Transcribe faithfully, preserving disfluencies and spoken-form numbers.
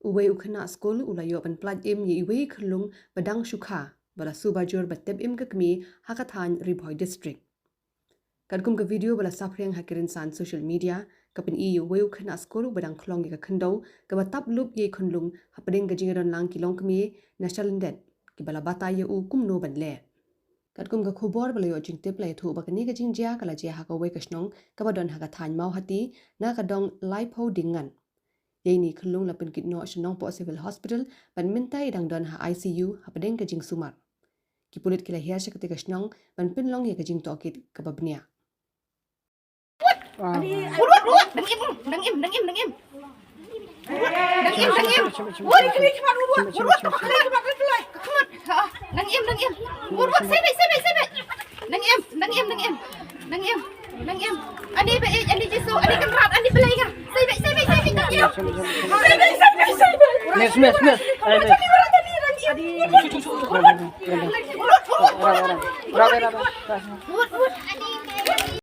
Uwei u khynnah skul u la ïoh ban pyllait im ïa iwei i khunlung ba dang shu kha, ba la suba jur ba tep im ka kmie ha ka thaiñ Ri Bhoi District. Katkum ka video ba la saphriang ha ki rynsan social media, ka pyni ïa uwei u khynnah skul ba dang khlong ïa ka khyndew, kaba tap lup ïa i khunlung hapdeng ka jingïadon lang ki longkmie na shalyndet, kiba la batai ïa u kumno ban leh. Katkum ka khubor ba la ïoh jingtip la ïathuh ba kane ka jingjia ka la jia ha kawei ka shnong kaba don ha ka thaiñ Mawhati, na ka dong laiphew dieng ngan. Ïa ine i khunlung la pynkit noh sha Nongpoh Civil Hospital, bad mynta i dang don ha I C U hapdeng ka jingsumar. Ki pulit ki la hiar sha katei ka shnong ban pynlong ïa ka jingtohkit kaba bniah. Urwat, urwat, dang im, dang im, dang im, dang im. Dang im, dang im. Urwat, urwat, urwat, urwat, urwat. Dang im, dang im. Urwat, sei beit, sei beit, sei beit. Dang im, dang im, dang im. Dang im, dang im. Ani ba ïeit, ani Jisu, ani Kynrad, ani Blei nga. Sei beit, sei beit, sei beit, dang im. Sei beit, sei beit, sei beit. Miss, miss, miss. Urwat, urwat, urwat. Urwat, urwat.